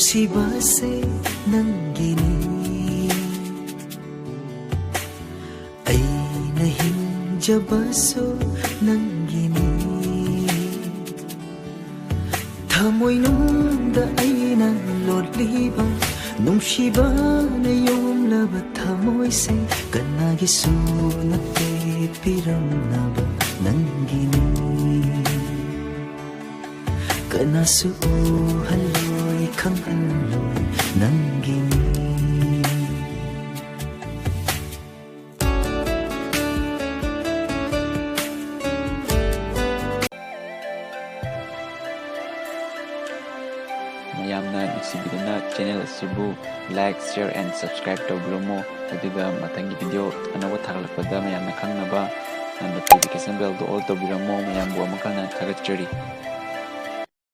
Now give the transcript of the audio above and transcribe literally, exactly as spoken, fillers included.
ꯁꯤꯕꯁꯦ ꯅꯪꯒꯤꯅꯤ, ꯑꯩꯅ ꯍꯤꯡꯖꯕꯁꯨ ꯅꯪꯒꯤꯅꯤ꯫ ꯊꯃꯣꯏꯅꯨꯡꯗ ꯑꯩꯅ ꯂꯣꯠꯂꯤꯕ, ꯅꯨꯡꯁꯤꯕꯅ ꯌꯣꯝꯂꯕ ꯊꯃꯣꯏꯁꯦ ꯀꯅꯥꯒꯤꯁꯨ ꯅꯠꯇꯦ, ꯄꯤꯔꯝꯅꯕ ꯅꯪꯒꯤꯅꯤ꯫ ꯀꯅꯥꯁꯨ ꯎꯍꯜꯂꯣꯏ, ꯈꯪꯍꯜꯂꯣꯏ, ꯅꯪꯒꯤꯅꯤ꯫ ꯃꯌꯥꯝꯅ ꯅꯨꯡꯁꯤꯕꯤꯗꯨꯅ channel ꯑꯁꯤꯕꯨ like, share and subscribe ꯇꯧꯕꯤꯔꯝꯃꯣ꯫ ꯑꯗꯨꯒ ꯃꯊꯪꯒꯤ video ꯑꯅꯧꯕ ꯊꯥꯒꯠꯂꯛꯄꯗ ꯃꯌꯥꯝꯅ ꯈꯪꯅꯕ notification bell ꯗꯨ all ꯇꯧꯕꯤꯔꯝꯃꯣ꯫ ꯃꯌꯥꯝꯕꯨ ꯑꯃꯨꯛ ꯍꯟꯅ ꯊꯥꯒꯠꯆꯔꯤ꯫